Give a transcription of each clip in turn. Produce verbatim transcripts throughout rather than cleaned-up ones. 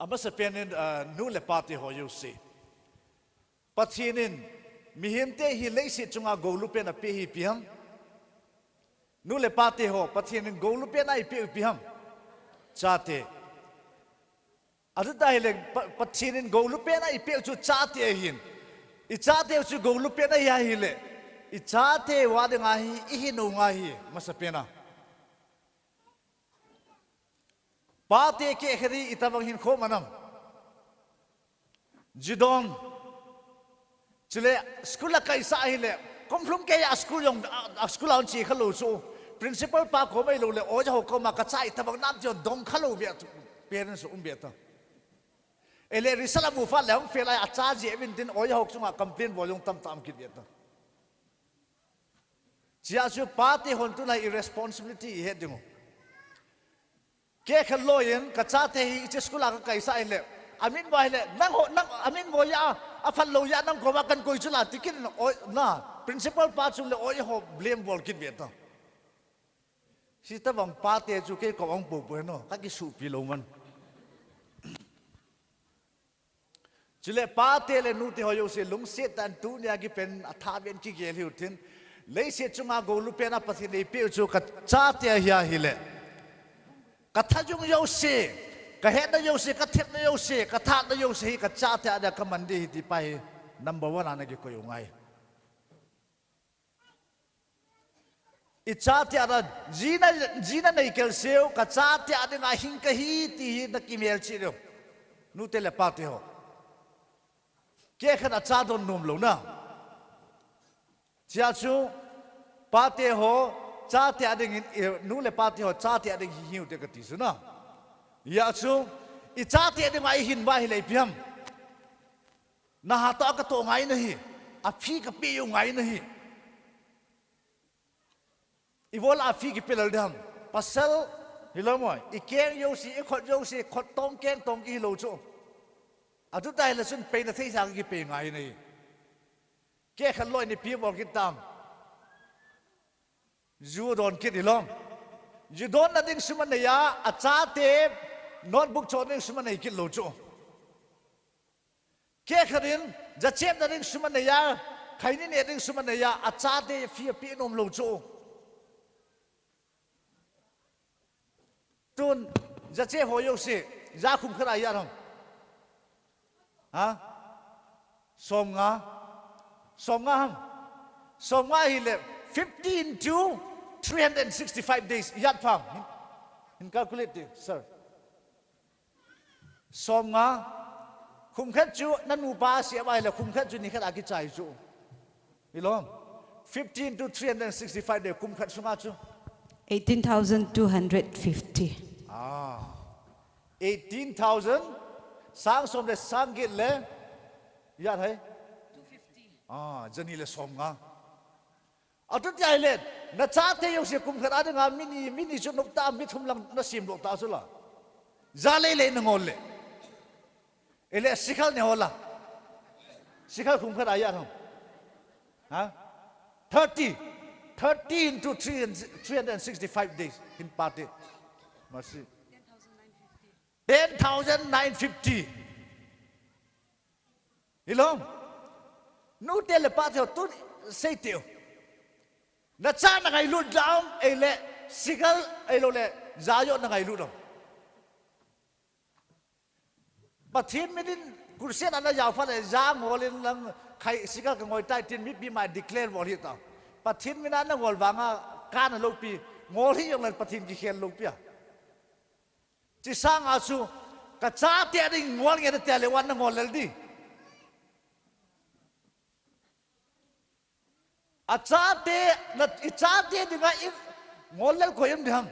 Amasapen in, ah, nu le pate ho jouse, Pathen in mihemte hi leiset chunga goulupen apeh hi ipi ham? Nu le pate ho, Pathen in goulupen a eipeh u ipi ham? Chate. Achuti ahile, Pa-, Pathen in goulupen a eipeh u chu chate ahin. Ichateu chu goulupen ahi ahile, ichateu a dinga hi ihin u ngai hi, amasapen a. Pate kehkhat hi itobang hinkho um ham? Ju don. Chule school akaisah ahile, kum lhum keiya school jong, a, a school a hung che khalou chu, principal pa kom ahiloule oja ho koma kacha itobang nam ti ho dong khalou beh, parents um beh ta. Ahile result amu phat le hung fail a, acha jeh uvin tin oja ho chunga complain bol jong tamtah um kit beh ta. Chea chu pate hon tuna i responsibility ihet dingu. Kei khat loi in kachate hi hiche school a kakaisah ahile, amin mo ahile, nangho, nang, amin mo jeh a, aphat lou jeh a nang koma kahin koi chu la, ti kit in, oi, na, principal pa chule oja ho blame bol kit beh ta. Hitobang pate chu kei kom ahung poupou hen o, kakisuhpi lou man. Chule pate le nute ho jouse, lungset tah in tunia kipen athah beh in kigel hiu hitin. Leiset chunga goulupen a Pathen in eipeh u chu kachate ahi ahile, kathajung jouse, kahetna jouse, kathepna jouse, kathatna jouse hi kachate a dia kaman ding ahi ti pa hi number one a ana kikoi u ngai. Ichate a dinga, jina, jina nei kelseu, kachate a dinga hing kahi ti hi nakimelchih diu. Nute le pate ho. Kei khat acha don nom louna. Chea chu, pate ho, chate a dingin, eh, nu le pate ho, chate a ding hi hiu te kati chu na. Hijeh chu, ichate a dinga ihin uva ahile ipi ham? Naha toh katoh ngai nahi, aphi kapeh u ngai nahi. Ibola aphi kipe lel ding ham? Pasal, hilou mo, ikeng jouse, ikhut jouse, khut tong keng tong kihilou chu. Atuta hile chun peina theisa kakipei ngai nahi. Kei khat loi in ipi bol kit tam? Ju don kit hilou. Ju donna ding sum anei a, achate notebook chohna ding sum anei kit lou chu. Kei khat in, jachepna ding sum anei a, khaini neh ding sum anei a, achate fee apeh nom lou chu. Tun, jachep ho jouse, ja kum khat a ijat ham? Ha? Somnga? Somnga ham? Somnga hile, fifty into three hundred sixty-five days, ijat pha ham? Hin, hin calculate te, sir. Somnga, kum khat chu nanupa asei uva ahile kum khat chu nikhat a kichai chu. Hilou. Fifty into three hundred sixty-five day, kum khat sunga chu. Eighteen thousand two hundred fifty. Ah. Eighteen thousand, sang som le sang get le, ijat ham? Ah, jani le somnga. Atuti ahile, nachate jouse kum khat a dinga mi ni, mi ni chu nop ta, mi thum lang nasemdoh ta chu la. Ja lei lei nangol le. Ahile, sikhal nei ho la. Sikhal kum khat a ijat ham? Ha? Thirty. Thirty into three and, three hundred sixty-five days. Hin pate. Masi. Ten thousand nine fifty. Hilou. Nute le pate ho tun sei teu. Nacha nangailut dam, ahile, sikhal, ahiloule, ja joh nangailut dam. Pathen min in, crusade a najao phat le, ja ngol in lang khai sikhal kangoi tai tin mipi mai declare bol hita. Pathen min a nangol vanga, kana loupi, ngol hih jongle Pathen kikhel loupi a. Chi sanga chu, kachate a ding ngol nge nati le, wan nangol lel di. Achate, na, ichate dinga ingol lel koi um ding ham?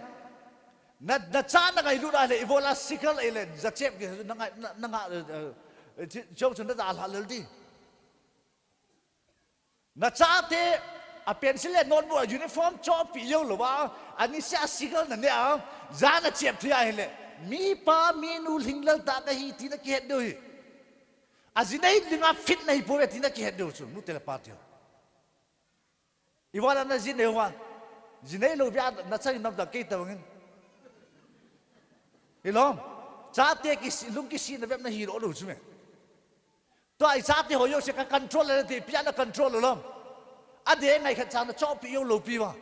Na, nacha nangailut ahile, ibola sikhal ahile, jachep ki, nanga, na, nanga, eh, eh, chi, chong chun nadalha lel di. Nachate, a pencil le notebook, a uniform chohpeh jou louva, aniseh a sikhal naneh a, ja nachep thei ahile, mipa minu lhinglel tah kahi ti nakihet diu hi. Ajinei dinga fit nahipouve ti nakihet diu chu, nute le pate ho. Ibola najinei uva, jinei lou via nachan in namta kei tabang in. Hilou. Chate kisi, lung kisina vepna hilou lou chu me. Tua i chate ho jouse ka control le ti, ipi a na control lou ham? Adeh ngaikhat cha na chohpeh jou lou pi va.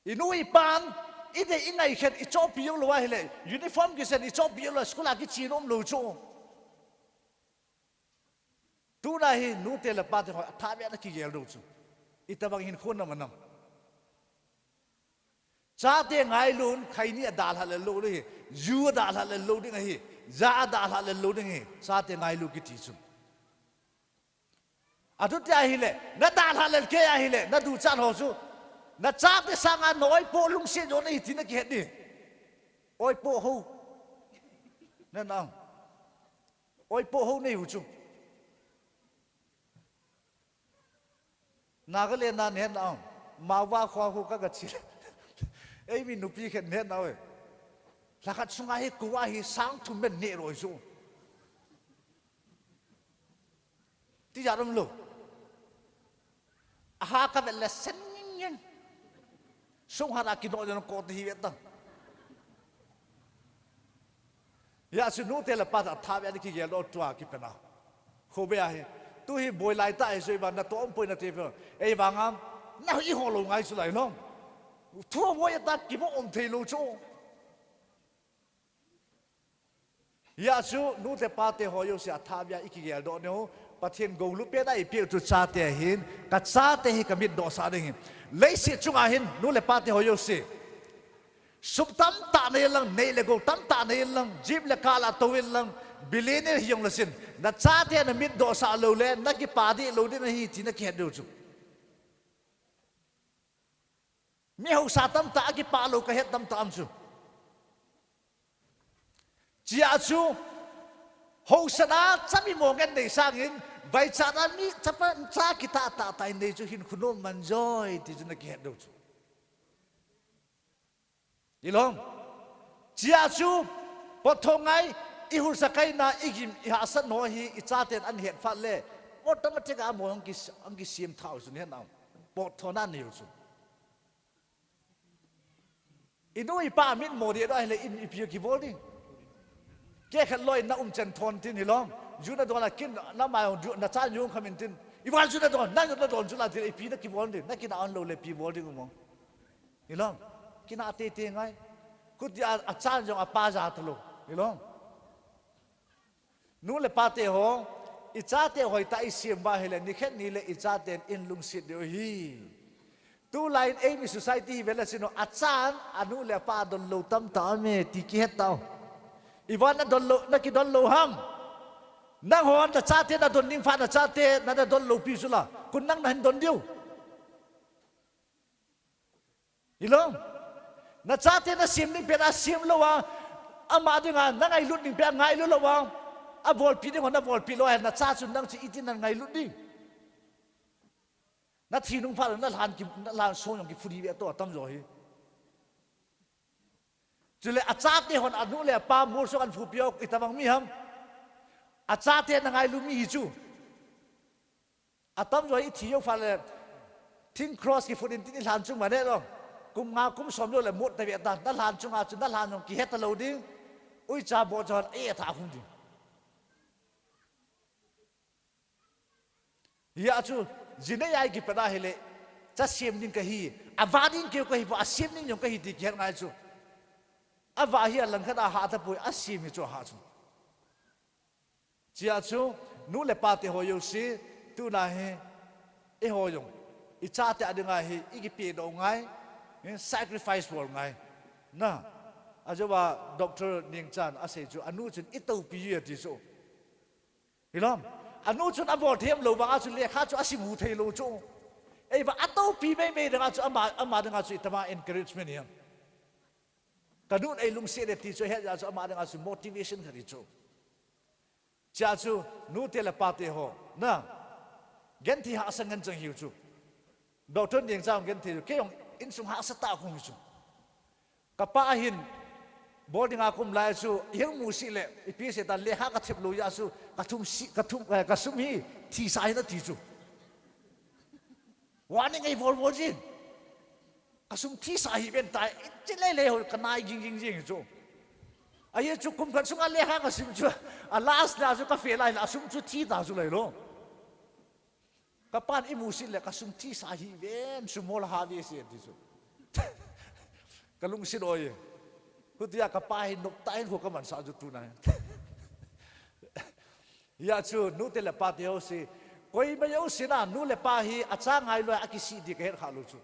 I nu i pan, i dei i ngaikhat i chohpeh jou lou ahile, uniform kisen i chohpeh jou lou, school a kiche nom lou chu. Tuna hi nute le pate ho athah beh a na kigel lou chu. Itobang hinkho na um nam. Chate ngailun, khaini adalha le lou ding hi, ju adalha le lou ding ahi, ja adalha le lou ding hi, chate ngailu kiti chu. Atuti ahile, na dalha le kei ahile, na duchat ho chu. Na chate sanga na oipoh lungset jo na hi ti na kihet ding. Oipoh ho. Na nang. Oipoh ho nei u chu. Nagaland a nahet nau. Mao va kho khu ka gachi. Ei mi nupi khat nahet nau e. Lhakhat sunga hi kuva hi sang thum men neh roi chu. Ti jat um lou. Aha ka vet le sen ngin ngin. Sung hara kino jon ko te hi vet ta. Hijeh chun nute le pate athah beh a na kigel doh tua kipe na. Khobe ahi. Tu hi boi lai ta ahi chu, ei vang na toh um poi na ti peh. Ei vang am, na hi ho lou ngai chu lai lom. Thu boi ta kivo um thei lou chu. Hijeh chun nute pate ho jouse athah beh a i kigel doh nau. Pathen gou lu pen a i peh u chu chate ahin. Ka chate hi ka mit doh sah ding hi. Leiset chunga hin nu le pate ho jouse. Sum tamtah nei lang, nei le gou tamtah nei lang, jeep le car la tou in lang, billionaire hi jong le sin, na chate na mit doh sah lou le, na kipah deh lou ding ahi ti na kihet diu chu. Mi haosa tamtah a kipah lou ka het tamtah um chu. Hijeh chun, haosa na cha mi mo ngen nei sangin, vaichat a mi chapa cha kitah tah tah in nei chu hinkho nom man joi ti chu na kihet diu chu. Ilom. Hijeh chun, potthong ngai, i hul sakai na, i gim, i hahsat nau hi, i chaten ahin het phat le, automatic a mo hung ki, hung kisem thau chu ni hen am. Potthong na nei u chu. I nu i pa mit mo deh doh ahile in ipi kibol ding. Kei khat loi na um chen thon tin hilom. Ju na don a kin na mai hung ju na chan jung kham in tin. I van ju na don, na ju na don chu la tin ipi na kibol ding. Na kin a on lou le ipi bol ding u mo. Hilom. Kin a tei tei ngai. Khuti a, a chan jong a pa ja ta lou. Hilom. Nu le pate ho, i chate hoitah a i sem uva ahile, nikhat nile i chaten in lungset diu ahi. Tulai in eimi society hi vele sin u, a chan, a nu le a pa don lou tamtah um e, ti kihet tau. I van na don lou, na kidon lou ham. Nang hon na chate na don ding phat na chate, na na don lou pi chu la. Kun nang na hin don diu. Hilom. Na chate na sem ding pet a sem lou a, ama dinga na ngailut ding pet a ngailut lou a, a bolpi ding ho na bolpi lou a, na cha chun nang chu iti na ngailut ding. Na thi nung phat na lhan ki, na lhan song jong ki furi ve to atam jo hi. Chule a chate hon a nu le a pa mol song an phupi o itobang mi ham. A chate na ngailu mi hi chu. Atam jo i thi jou phat le, thing cross kifut in tin i lhan chung ma ne lo. Kum nga kum som jou le mut ta ve ta, na lhan chunga chu, na lhan jong kihe ta lou ding. Uicha bo chon e tha hung ding. Hijeh chun, jinei a i kipat a hile, cha sem ding ka hi, a va ding keu ka hi, a sem ding jong ka hi ti kihet ngai chu. A va hi a langkhat a ha ta poi, a sem hi chu a ha chu. Hijeh chun, nu le pa te ho jouse, tuna hi, eiho jong, i chate a dinga hi, i kipedoh ngai, i sacrifice bol ngai. Na, ajeh a Doctor Nengchan asei chu, anu chun i toupi u ati chu. Hilom, anu chun abol them lou vanga chu lekha chu asim u thei lou chu. Eiva atoupi meimei dinga chu ama, ama dinga chu itama encouragement hiam. Ka nun eilungset e ti chu ahet jeh a chu ama dinga chu motivation khat hi chu. Hijeh chun, nute le pate ho, na, genthei hahsa ngen chang hiu chu. Doctor Nengchan genthei chu, kei jong insung hahsa tah kahung hi chu. Ka pa hin, boarding a kaum lai chu, ihung mu sih le, ipi sei ta lekha ka thep lou jeh a chu, ka thum si, ka thum, eh, ka sum hi, thisa hi nati chu. Warning eibol bol jin. Ka sum thisa hi ven tai, ichi lele ho, ka nai ging ging jing chu. Ahi chu kum khat sunga lekha kasim chu, a last na chu ka fail a ahile, asum chu thi ta chu lai lo. Kapan imu sin le kasum thi sa hi ven, sum hol ha ve se ti chu. Kalungset oi. Hutia kapa hi nop tah in khu kaman sa chu tunai. Hia chu nute le pate ho si, koima jouse na nu le pa hi acha ngailu a kisih di kahet kha lou chu.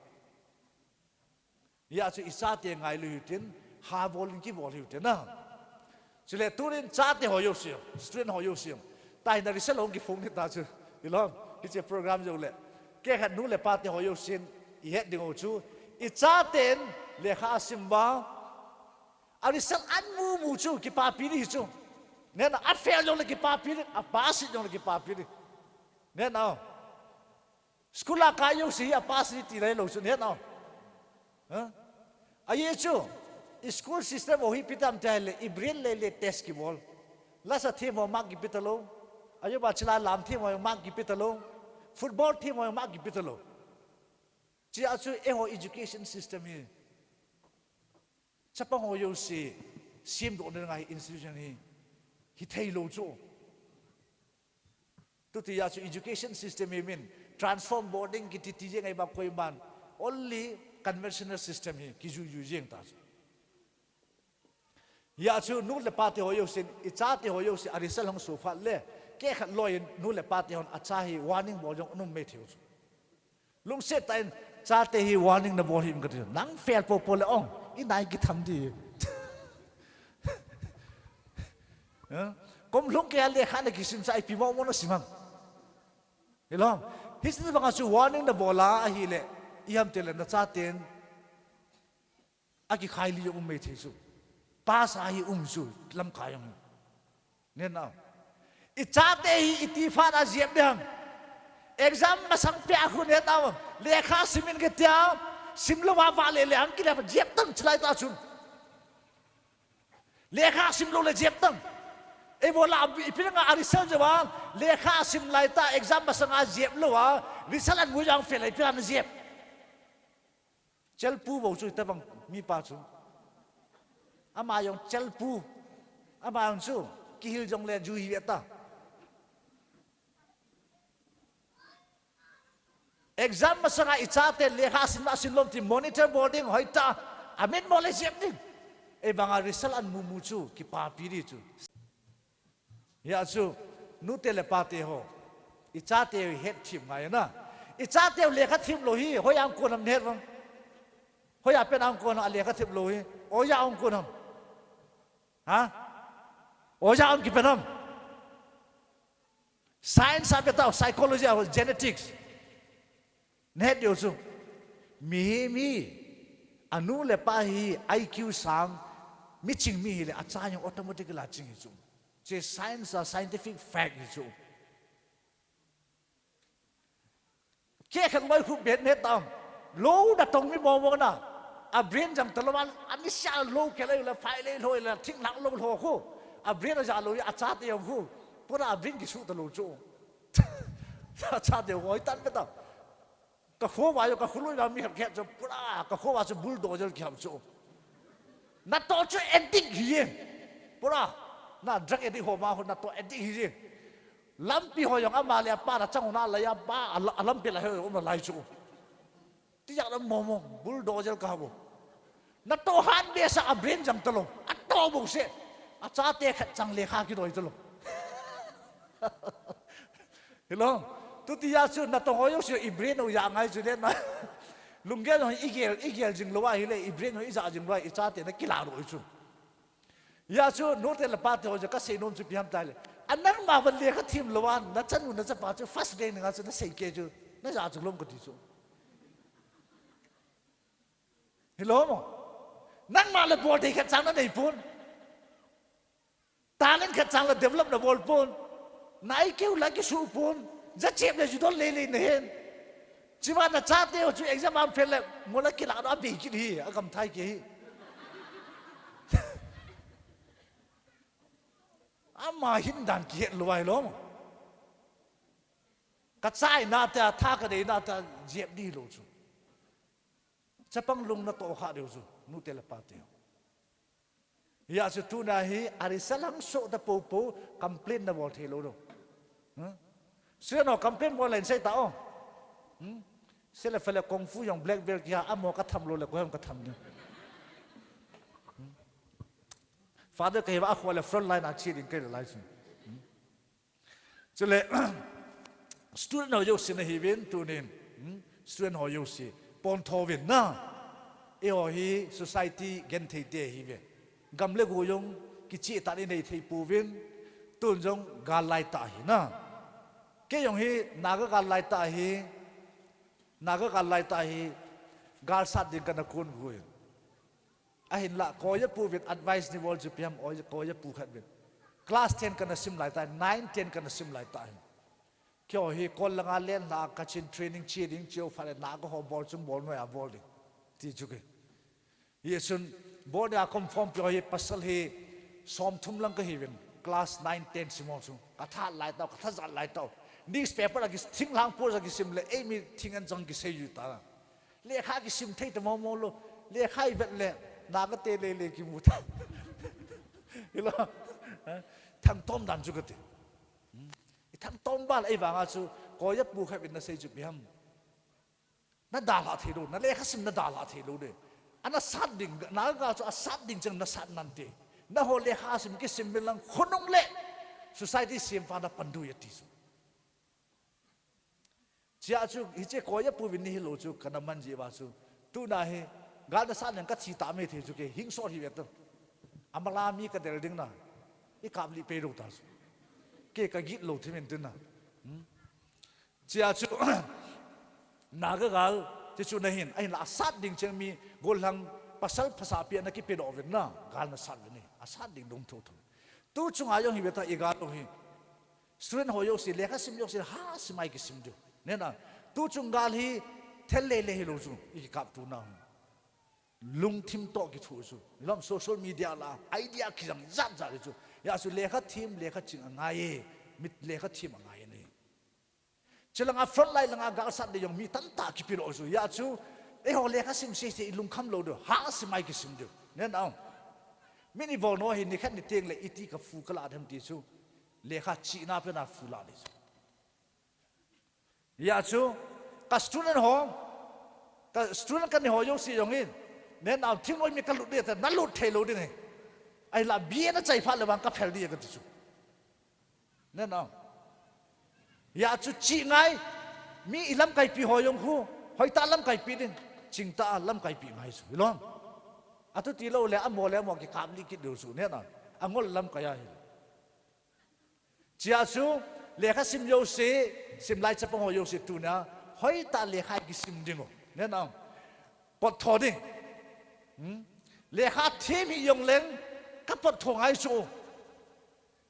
Hia chu ichate ngailu hiu tin, ha bol in kibol hiu tin na. Chule tunin chate ho jouse, student ho jouse, tahi na result hung kiphong ni ta chu. Hilom, hiche program jou le. Kei khat nu le pate ho jousen ihet ding u chu, ichaten lekha asim uva, a result amu mu chu kipapi di hi chu. Nena, a fail jong le kipapi di, a pass jong le kipapi di. Nena, school a kai jouse hi a pass di ti lai lou chu, nena. Ahi chu, i school system u hi ipi tam ti ahile, i brain lele test kibol. Lasa them ho mark kipe talou. Ahi ba chila lam them ho mark kipe talou. Football them ho mark kipe talou. Chia chu eiho education system hi, chapang ho jouse semdoh na ngai institution hi, hithei lou chu. Tutia chu education system hi min transform bol ding kiti ti jeng ahi ba koiman, only conventional system hi kijui jui jeng ta chu. Hia chu nu le pate ho jousen, ichate ho jouse a result hung soh phat le, kei khat loiyin nu le pate hon acha hi warning bol jong anom mei thei u chu. Lungset tah in, chate hi warning nabol hih in kati. Nang fail popo le ong, inai kitham di. Kum lhung kei a lekha nakisim sa ipi momo nasim ham. Hilom, hiche vanga chu warning nabol a ahile, iham tile nachaten akikhai li jong um mei thei chu. Pass a hi um chu, lamkai jong. Nena, ichate hi iti phat a jep ding ham. Exam masang pet a khu nena, lekha sim in katia, simlou a vahle le hung kile jep tan chulai ta chun. Lekha simlou le jep tan. Eibola ipi nga a result jou a, lekha sim lai ta exam masang a jep lou a, result amu jong fail a ipi a najep. Chelpu bou chu hitobang mipa chu. Ama jong chelpu. Ama jong chu kihil jongle ju hi ve ta. Exam masanga ichate lekha asim asim lom ti monitor bol ding hoitah a, amin mo le jep ding. Eibanga result amu mu chu kipapi di chu. Hia chu, nute le pate ho, ichate u hetthem ngai na. Ichate u lekha themlou hi hoiya hung kon ham nahet vang? Hoiya pen a hung kon ham, lekha themlou hi? Oiya hung kon ham? Ha? Oiya hung kipen ham? Science a ve tau, psychology a, genetics. Nahet diu chu, mihem hi, anu le apa hi I Q sang, miching mi hile acha jong automatically aching hi chu. Hiche science a scientific fact hi chu. Kei khat loi khu bet nahet tam. Lou natong mi momo na, a brain jang talou a, anisa lou kei le phai le lhoi le thinglhang lou lho khu, a brain aja lou a chate jong khu, pura a brain kisuh talou chu. Achate hoitan ve ta. Kakho uva jong, kakho loi uva mi khat khat chu pura, kakho uva chu bulldozer kiham chu. Natoh chu addict hi e. Pura, na drug addict ho ma ho natoh addict hi e. Lampi ho jong ama le apa nachang u nalai a pa, a la-, alampi lai ho jong um nalai chu. Tijat a momo, bulldozer kaha bou. Natoh hat behseh a brain jang talou. Atoh bou seh. Achate khat chang lekha kidoi talou. Hilou. Tutia chu natong ho jouse i brain u ja ngai chu le na. Lunggel jong igel, igel jing lou ahile, i brain jong ija jing lou a, ichate nakilah lou chu. Hia chu nute le pate ho jong kasei nom chu ipi ham tile, a nangma ban lekha themlou a, nachanu nachapa chu first rank dinga chu nasei kei chu, naja chu lom kati chu. Hilou mo? Nangma le bol thei khat chang nanei pon. Talent khat chang la develop nabol pon. Na I Q la kisuh pon. Jachep le judon lele nahen. Chua nachate ho chu exam a fail le, mola kilah doh a bei kit hi, agam thai kei hi. Ama hin dan kihet lou ahilou mo? Kachaina te, tha kadeina te, jep di lou chu. Chapang lung natoh kha diu chu, nute le pate ho. Hijeh chun tuna hi, a result hung soh ta poupou, complain nabol thei lou diu. Hmm? Student ho complain bol leng sei ta o. Hmm? Sele fele kung fu jong black belt kia, amaho katham lou le, koi ham katham ding. Hmm? Father kahi uva, akhoh le front line a che ding kahi lai chu. Hmm? Chule, student ho jouse nahiuvin, tunin, hmm, student ho jouse, pon tho uvin na. Eiho hi society genthei te ihiuve. Gam le go jong kicheh tah in inei thei pouvin, tun jong gal lai tah ahi na. Kei jong hi, Naga gal lai tah ahi, Naga gal lai tah ahi, gal sat ding kana kon uvin. Ahinlah, koi apu uvin advice neibol chu ipi ham, koi apu khat uvin. Class ten kana sim lai tah, nine, ten kana sim lai tah. Keiho hi kol langa len la, Kachin training che ding, cheu phat le Naga ho bol chung bol noiya bol ding. Ti chu kei. Hijeh chun, bol dia conform pi ho hi pasal hi, som thum lang kahiuvin, class nine, ten sim ho chu. Katha lai tah, katha jat lai tah. Newspaper a ki, thinglhang post a kisim le, eimi thing an chang kisei u ta. Lekha kisim thei ta momo lou. Lekha ivet le, Naga te lele kimu ta. Hilou. Thangtom dan chu kati. Hmm. Ithangtom bal ei vanga chu, koi apu khat uvin nasei chu ipi ham. Nadalha thei lou, nalekha sim nadalha thei lou de. Ana sat ding, Naga chu asat ding cheng nasat nante. Nangho lekha sim kisim uvin lang khonung le, society sem pha napan diu ahi ti chu. Chea chu, hiche koi apu uvin nahilou chu, kana man jeh uva chu. Tuna hi, gal nasat leng kathi ta mai thei chu kei, hing sot hi ve tu. Amala mi kadel ding na. Ikaplih pei lou ta chu. Kei kagit lou thim in tin na. Hmm? Chea chu, Naga gal, che chu nahin, ahinlah asat ding cheng mi, gollhang pasal phasah pi ana kipedoh uvin na, gal nasat uvin hi, asat ding dong thotho. Tu chunga jong hi ve ta i gal u hi. Student ho jouse, lekha sim jouse, ha sim a ikisim diu. Nena, tu chung gal hi thel lele hilou chu, ikikap tu na hu. Lungthim toh kithu chu. Lom social media la, idea kijang jat jat chu. Hijeh chun lekha them, lekha ching angai e. Mit lekha them angai e. Chulanga front line langa gal sat ding jong mi tamtah kipedoh chu. Hijeh chun, eiho lekha sim sese ilungkham lou diu. Ha sim a ikisim diu. Nena. Min ibol nau hi nikhat niteng le iti ka phu kala dem ti chu. Lekha chihna pena phu la le chu. Hijeh chun, ka student ho, ka student kani ho jouse jong in, nena thingnoi mi kalut ding ta, nalut thei lou ding ahi. Ahinlah B A nachai phat le vang kaphel ding kati chu. Nena. Hijeh chun chih ngai, mi ilamkaipi ho jong khu, hoitah lamkaipi ding, chingtah a lamkaipi ngai chu. Hilou. Atu tilou le, amo le, amo kikaplih kit diu chu. Nena. Angol lamkai ahi. Chea chu, lekha sim jouse, sim lai chapang ho jouse tuna, hoitah lekha kisim ding u. Nena, pot tho ding. Hmm? Lekha them hi jong leng, kapot tho ngai chu.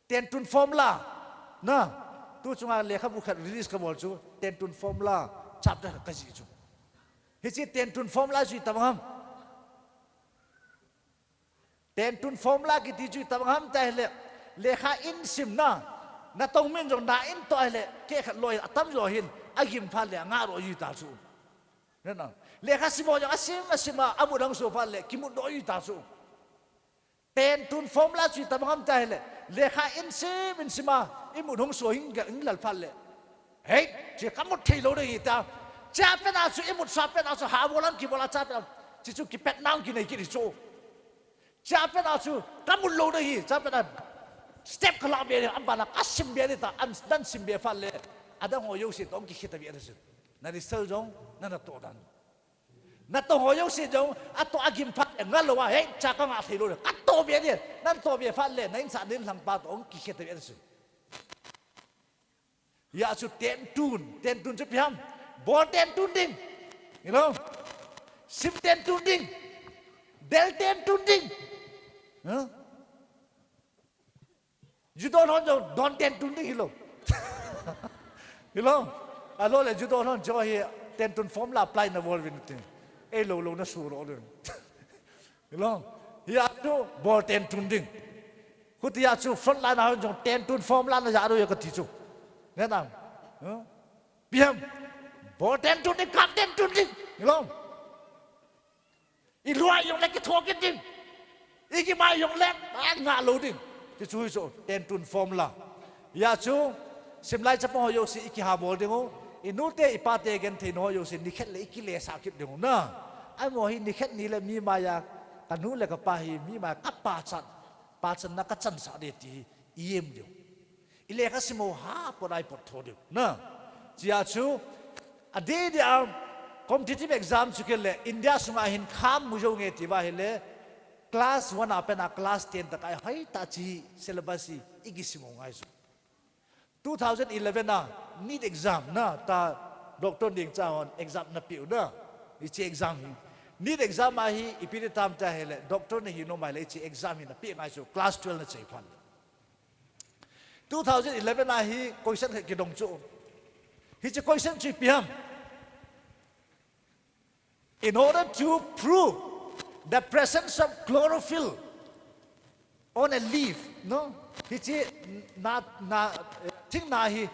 Ten tun formula. Na, tu chunga lekhabu khat release kabol chu, ten tun formula, chapter khat kajih chu. Hiche ten tun formula chu itobang ham. Ten tun formula kiti chu itobang ham tia ahile, lekha in simna, natong min jong na in toh ahile, keh khat loi atamjo hin, agim phat le, angah loi ta chu. Nena, lekha sim ho jong asim, asim a, amut hung so phat le, kimut loi ta chu. Ten tun formula chu itobang ham tia ahile, lekha in sim, in sim a, imut hung so hing, hing lal phat le. Hei, che kamut thei lou ding ahi ta. Chea pena chu imut sa pena chu ha bol a kibol a chea pena. Che chu kipetna kinei kit hi chu. Chea pena chu kamut lou ding ahi, chea pena. Step kalah be, abana kasim be ta, an, nan sim be phat le. Adang ho jouse toh kikhe ta be ta chu. Na result jong, na natoh dan. Natoh ho jouse jong, atoh agim phat le, nga lou a, hei, chea kangah thei lou le. Katoh be ding, nan toh be phat le, na insah nin lhangpa toh kikhe ta be ta chu. Hijeh chun ten tun, ten tun chu ipi ham. Bol ten tun ding. Hilou. Sim ten tun ding. Del ten tun ding. Huh? Ju don hon jong, don ten tun ding hilou. Hilou. Alou le ju don hon jong hi ten tun formula apply nabol uvin tin. Eilou lou nasu lou le. Hilou. Hijeh chun bol ten tun ding. Hutia chu front line a hon jong ten tun formula najah diu ahi kati chu. Nena. Huh? Ipi ham. Bol ten tun ding, kap ten tun ding. Hilou. Ilhai jong le kitho kit ding. Ikimai jong le, a ngah lou ding. Ti chu hi chu, ten tun form la. Hijeh chun, simlai chapang ho jouse ikihabol diu. Inute, ipate genthei nau ho jouse, nikhat le ikilesah kit diu na. Amaho hi nikhat ni le mi maiya, kanu le kapa hi, mi maiya kapachat, pachatna kachansah ding ti hi, ijem diu. Ilekha sim u ha, pot ai pot tho diu. Na. Hijeh chun, adeh deh a, competitive exam chu kile, India sunga hin kham mu jou nge ti uva ahile, class one a pat a class ten tah a hoitah a hiche syllabus hi ikisim u ngai chu. Two thousand eleven a NEET exam na ta Doctor Nengcha hon exam ana peh u na. Hiche exam hi. NEET exam a hi ipi ti tam tia ahile Doctor nahi nom ahile hiche exam hi napeh ngai chu class twelve nachai phat le. Two thousand eleven a hi question khat kidong chu. Hiche question chu ipi ham. In order to prove the presence of chlorophyll on a leaf, no? Hiche na, na, thing na hi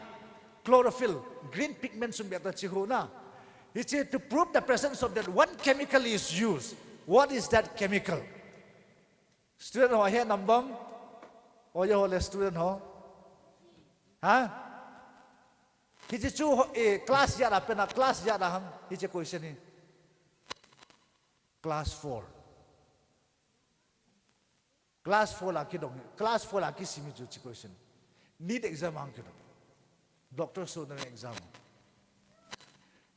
chlorophyll, green pigment sum beta chi hu na. Hiche to prove the presence of that one chemical is used. What is that chemical? Student ho, he number. Oya ho le student ho. Ha? Hiche chu ho, eh, class ijat a pat a, class ijat a ham, hiche question hi. Class four. Class four la kidong, class four la kisim hi chu hiche question. NEET exam a kidong. Doctor Sundar exam.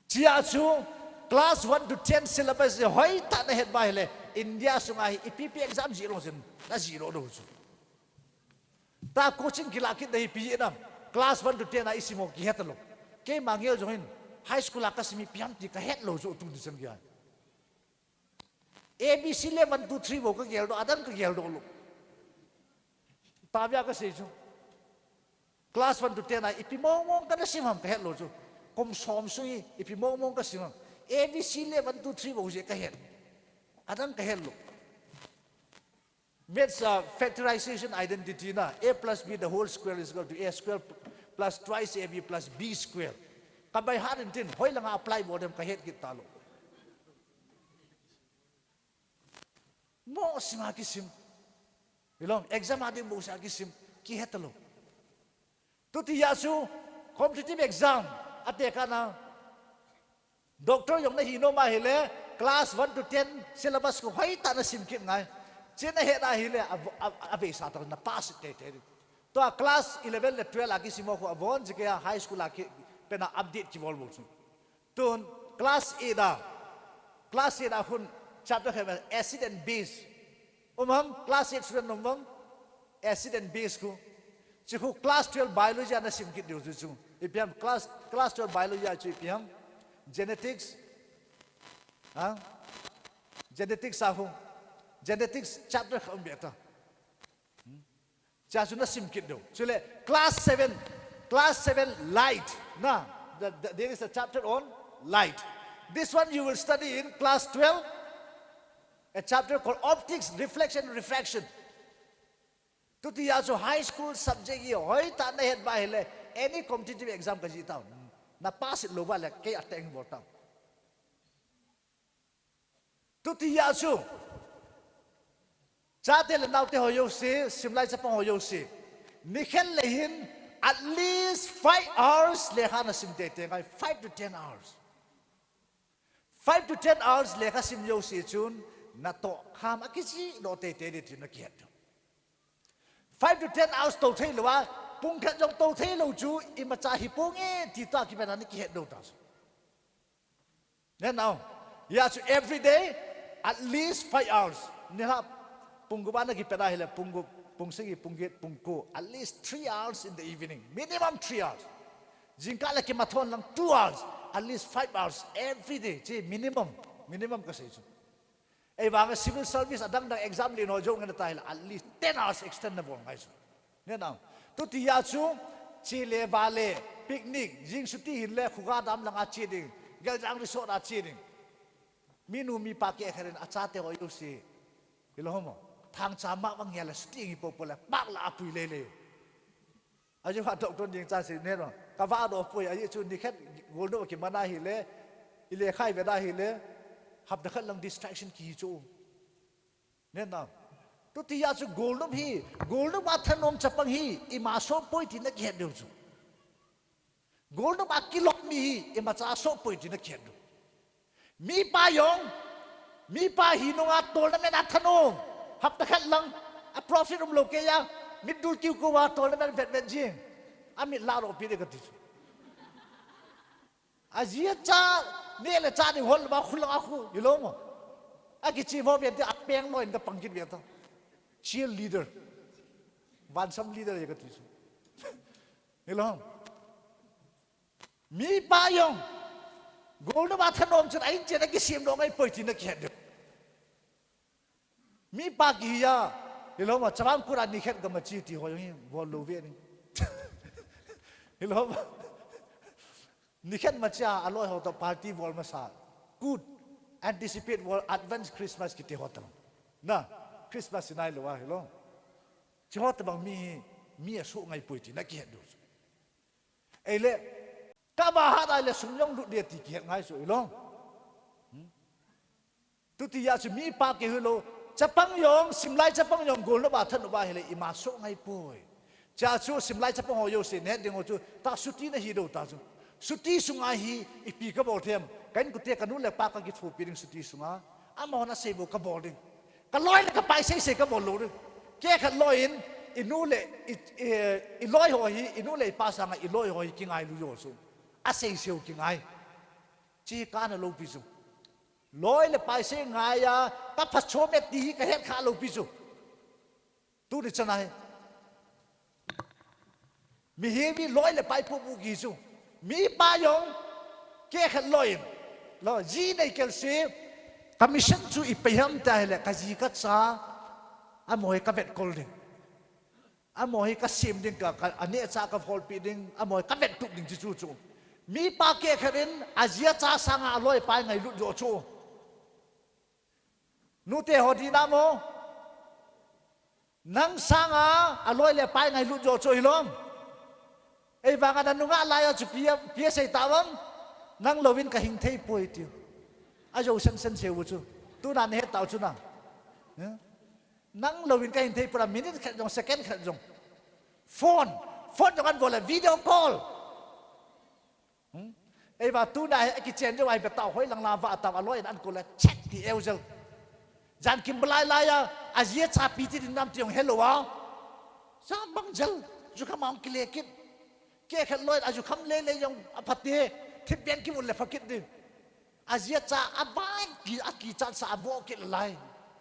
Hijeh chun class one to ten syllabus hi hoitah a nahet uva ahile, India sunga hi ipi ipi exam jih lou chun, najih lou lou chu. Ta coaching kilah kit na hi ipi jeh ham. Class one to ten a isim u kihet lou. Keima ngei jong hin, high school a kasim hi ipi ham ti kahet lou chu tuni chan gei a. A B C le one two three bou kagel doh, adang kagel doh lou. Tabang a kasei chu. Class one to ten a ipi mong mong kana sim ham kahet lou chu. Kum som sung hi ipi mong mong kasim ham. A B C le one two three bou jeh kahet. Adang kahet lou. Maths a factorization identity na, a plus b the whole square is equal to a square plus twice a b plus b square. Ka by heart in tin, hoilanga apply bol dem kahet kit talou. Mo sim a kisim. Hilom, exam a ding bou sim a kisim. Kihet talou. Tuti jeh chu, competitive exam, atekah na, Doctor jong nahi nom ahile, class one to ten syllabus khu hoitah a nasim kit ngai. Hiche nahet ahile, a, a, aveisa tah a na pass teitei ding. Tua class eleven le twelve a kisim u khu avon jeh a high school a ki, pat a update kibol bol chu. Tun class eight a, class eight a khun chapter khat acid and base. Um ham, class eight student um ham, acid and base khu. Hiche khu class twelve biology a nasim kit diu chu chu. Ipi ham class, class twelve biology a chu ipi ham. Genetics. Ha? Genetics a khu. Genetics chapter khat um beh ta. Hmm? Hiche chu nasim kit diu. Chule class seven, class seven light. Na, the, the, there is a chapter on light. This one you will study in class twelve. A chapter called Optics, Reflection, Refraction. Tuti jeh chu high school subject hi hoitah a nahet uva ahile, any competitive exam kajih tau. Na pass lou uva le, kei ateng bol tau. Tuti jeh chu, chate le naote ho jouse, simlai chapang ho jouse, nikhat le hin at least five hours lekha nasim teitei ngai, five to ten hours. Five to ten hours lekha sim jouse chun, natoh kham a kijih doh teitei ding ti nakihet diu. Five to ten hours tou thei lou a, pung khat jong tou thei lou chu, imacha hi ponge ti toh kipat a nakihet diu ta chu. Nen nao. Hijeh chu every day, at least five hours. Nilhah pung gup a nakipat ahile, pung gup, pung sagi, pung get, pung ko, at least three hours in the evening. Minimum three hours. Jingkah le kimathon lang two hours, at least five hours every day. Hiche minimum, minimum kasei chu. Ahivanga civil service adang dang exam len ho jong ngen tah le at least ten hours extend nabol ngai chu. Nen nao. Tuti jeh chu, che le va le, picnic, jing chuti hin le, Khuga Dam langa che ding, Geljang Resort a che ding. Minu mipa kehkhat in achate ho jouse. Hilou ham. Thangcha mah vang hia le chuti hi popo le, pak la apui lele. Ajeh a doctor Nengcha sei nen nao. Kavah doh poi, ajeh chu nikhat golno kiman ahile, ilekha ivet ahile, hapta khat lang distraction kihi chu. Nen nao. Tuti a chu golnop hi, golnop a thanom chapang hi, ima soh poi ti nakihet diu chu. Golnop a kilom mi hi, imacha soh poi ti nakihet diu. Mipa jong, mipa hi nunga tolna mena thanom. Hapta khat lang, a profit umlou keiya, mit dul kiu kouva tolna men vet vet jing. Amit la lo pi de kati chu. Ajia cha, neh le chah ding hol ba khu lang a khu, hilou mo. Akichi vo vet te apeng lou in kapang kit vet ta. Cheerleader. Vansam leader e kati chu. Hilou. Mipa jong. Golnop a thanom chun a inchen a kisem lou ngai poi ti nakihet diu. Mipa kihi a. Hilou ma, chavang kura nikhet gam a chi ti ho jong hi, bol lou ve ni. Hilou ma. Nikhet ma cha, aloi ho to party bol masa. Good. Anticipate bol advance Christmas kiti ho to. Na, Christmas inai lou a, hilou. Chi ho to bang mi, mi asoh ngai poi ti nakihet diu. Eile, kaba hat a le sum jong lut dia ti kihet ngai chu, hilou. Tuti a chu mipa kihilou, chapang jong, simlai chapang jong, golnop a thanom a hile, ima soh ngai poi. Cha chu simlai chapang ho jouse nahet ding ho chu, ta suti nahi diu ta chu. Suti sunga hi, ipi kabol them, ka inkote kanu le pa kakithopi ding suti sunga. Amahon asei bou kabol ding. Kaloi le kapai sei sei kabol lou ding. Kehkhat loi in, inu le, i, i, iloi ho hi, inu le ipa sanga iloi ho hi kingailu jo chu. Asei sei u kingai. Chi kana lou pi chu. Loi le pai sei ngai a, kaphat chom e ti hi kahet kha lou pi chu. Tuni chan a hi. Mihem hi loi le pai pu pu kihi chu. Mipa jong, kehkhat loi in. Lo, ji nei kel se, ka mission chu ipi ham ti ahile, kaji kacha, amaho hi kavet kol ding. Amaho hi kasem ding, ka, ka, aneh cha kaholpi ding, amaho hi kavet tup ding chi chu chu. Mipa kehkhat in, aji acha sanga aloi apai ngailut jo chu. Nute ho dina mo. Nang sanga aloi le apai ngailut jo chu hilou. Eivanga nanunga laiya chu pi a, pi asei tauvam. Nang louvin kahing thei poi tiu. Ajo sen sen seu chu. Tuna nahet tau chu na. Nang louvin kahing thei poi la minute khat jong, second khat jong. Phone, phone jong anbol le video call. Eiva tuna hi akichen jou ahi betau, hoilang la vah tau, aloi in ankol le check ti eu jel. Jan kim balai laiya, aji acha pi ti ding nam ti jong helou a. Jabang jel, jukham a hung kile kit. Kehkhat loi in ajukham lele jong aphate, thipbeh in kimu le pha kit ding. Aji acha aban ki, akichat sa avoh kit lai.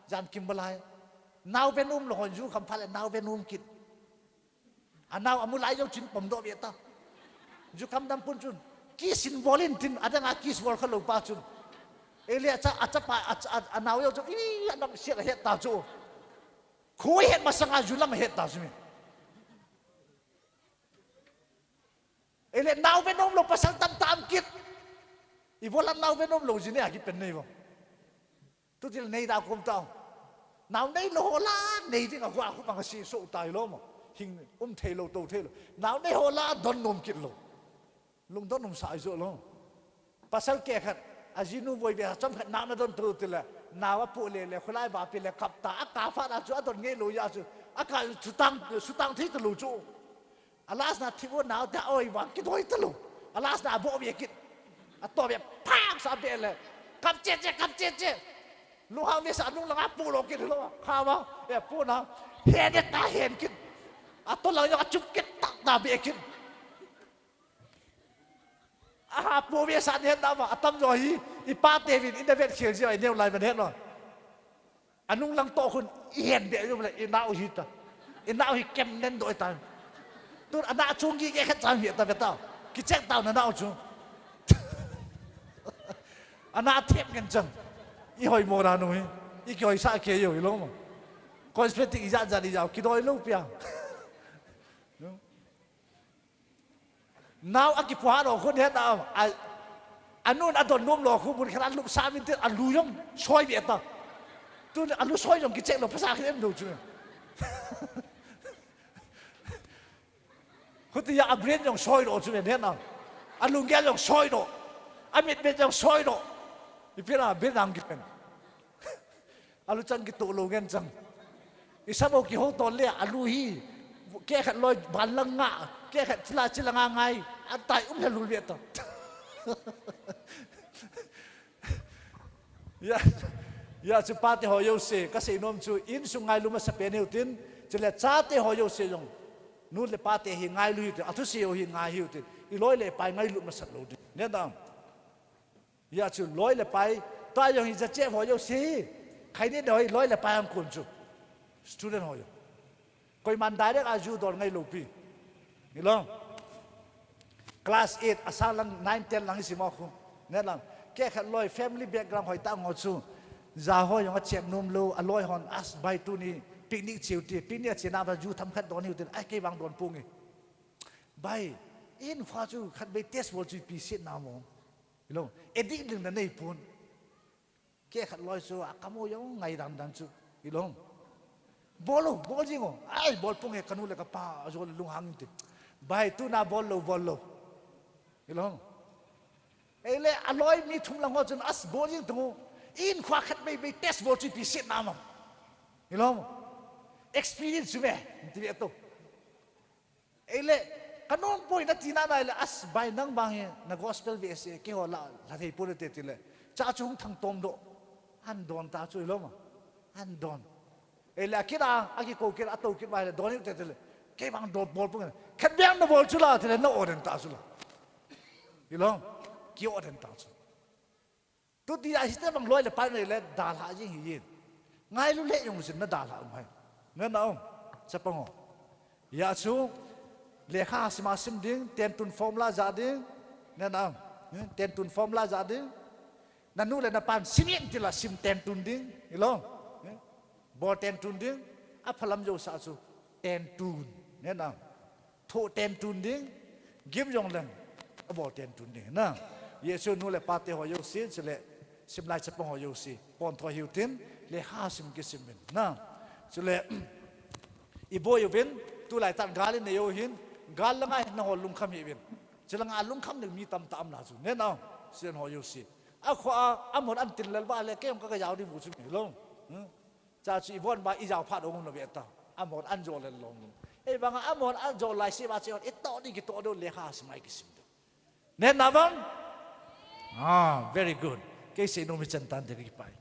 Jan kim balai. Naoven umlou hon jukham phat le naoven um kit. Anao amu lai jong chun pomdoh ve ta. Jukham dampun chun. Kiss in bol in tin, adanga kiss bol khalou pa chun. Eile acha, achapa, acha, a, anao jong chu, i, anam siat ahet ta chu. Kho het masanga ju lam ahet ta chu mi. Eile naoven umlou pasal tamtah um kit. Ibola naoven umlou jin e akipen nei vo. Tutil nei da kom tau. Nao neilou ho la nei ding a hua khu bang asi so tai lou mo. Hing um theilou, tou theilou. Nao nei ho la don nom kit lou. Lungdon um sa ijo lou. Pasal kehkhat, ajinu voi ve chomkhat nao nadon tou tile. Nao apoh le le, khulai va pe le kap ta, akap phat a chu adon ngeilou a chu. Akap sutang, sutang thei talou chu. A last na thip u nao te a oi vang kidoi talou. A last na aboh ve kit. Atoh ve phang sa be le. Kap che che, kap che che. Lunghang ve sa nung langa poh lou kit lou. Kha va, e poh na. He de ta hen kit. Atoh lang jong achup kit tak ta be kit. Aha, poh ve sa ni hen na va. Atamjo hi, ipa teuvin, ina vet khel jia, ineo lai ven hen lou. Anung lang toh khun, ihen be jong le, inao hi ta. Inao hi kem nen doi ta. Tun ana chung gi ge khet chang hi ta ve ta. Kichek tau nanao chu. Ana thep ngen chang. Ihoi mo ra nu hi. Ikihoi sa ke jo, hilou mo. Cosmetic ijat jat ijao, kidoi lou pia. Nao akipuha lou khun het na, a, anun adon nom lou khu mun khat alup sa min te alu jong soi ve ta. Tun alu soi jong kichek lou phasa khem lou chu. Khuti a brain jong soi lou chu het na. Alunggel jong soi lou. Amit bet jong soi lou. Ipi na brain ang kipen. Alu chang kitoh lou ngen chang. Isabo kihou to le, alu hi, kehkhat loi, ban lang nga, kehkhat chila, chila nga ngai, atai um le lul ve to. Ya, ya chu pate ho jouse, kasei nom chu, insung ngailu masapen hiu tin, chule chate ho jouse jong. Nu le pate hi ngailu hiu tin, athuse ho hi ngai hiu tin, iloi le pai ngailu masat lou ding. Neh dam. Ya chu loi le pai, tua jong hi jachep ho jouse hi. Khaini de hoi loi le pai ang kun chu. Student ho jong. Koiman direct a ju don ngailou pi. Hilou. Class eight, asang lang nine, ten lang isi mo khu. Neh lang. Kehkhat loi family background hoitah ho chu. Ja ho jong achep nom lou, aloi hon as bai tuni picnic cheu ti, picnic a chena va ju themkhat don hiu tin, ai kei vang don ponge. Bai, in fa chu khatvei test bol chu ipi set na mo. Hilou, addict ding na nei pon. Kehkhat loi chu akam u jong ngai dan dan chu. Hilou. Bol lou, bol jing o. Ai, bol ponge kanu le kapa, ajo le lunghang inte. Bai, tuna bol lou, bol lou. Hilou. Eile, aloi mi thum lang ho chun as bol jing tung. In kha khatvei vei test bol chu ipi set na mo. Hilou. Experience chu ve, ti ve to. Eile, kanom poi nati nana ile, as bai nang vang hi, na gospel ve se, keiho la, la thei poi te tile. Cha chu hung thang tom doh. An don ta chu ilou ma. An don. Eile, akit a, akikou kit, atou kit vang ile, don te tile. Kei vang don bol pon. Khat vang na bol chu la, tile, na o den ta chu la. Ilou, ki o den ta chu. Tuti a hite bang loi le pai nei le dalha jing hi in. Ngailu le jong jin na dalha um hai. Neh na um. Chapang o. Ya chu lekha sim a sim ding, ten tun formula ja ding. Neh na um. Hmm, ten tun formula ja ding. Na nu le na pan sim in tila sim ten tun ding. Hilou. Hmm. Bol ten tun ding. Aphalam jouse chu ten tun. Neh na um. Thoh ten tun ding, gim jong leng, abol ten tun ding. Na, Jesu nu le pate ho jouse, chule, simlai chapang ho jouse, pon tho hiu tin, lekha sim kisim in. Na, chule, iboi uvin, tulai tan gal in nei u hin, gal langa hin, naho lungkham hih uvin. Chulanga lungkham ding mi tamtah um na chu. Neh na, student ho jouse. Akhoa, amon an tin lel va le, kei jong ka, ka jao ding bu chu mi lo. Hmm. Cha chu ivon ba ijao phat ong lo ve ta. Amon an jo le long. Ei banga amon an jo lai si ba che on ito ni kito do lekha sim ai kisim do. Neh na vang? Ah, very good. Kei sei nom ichan tan de kipai.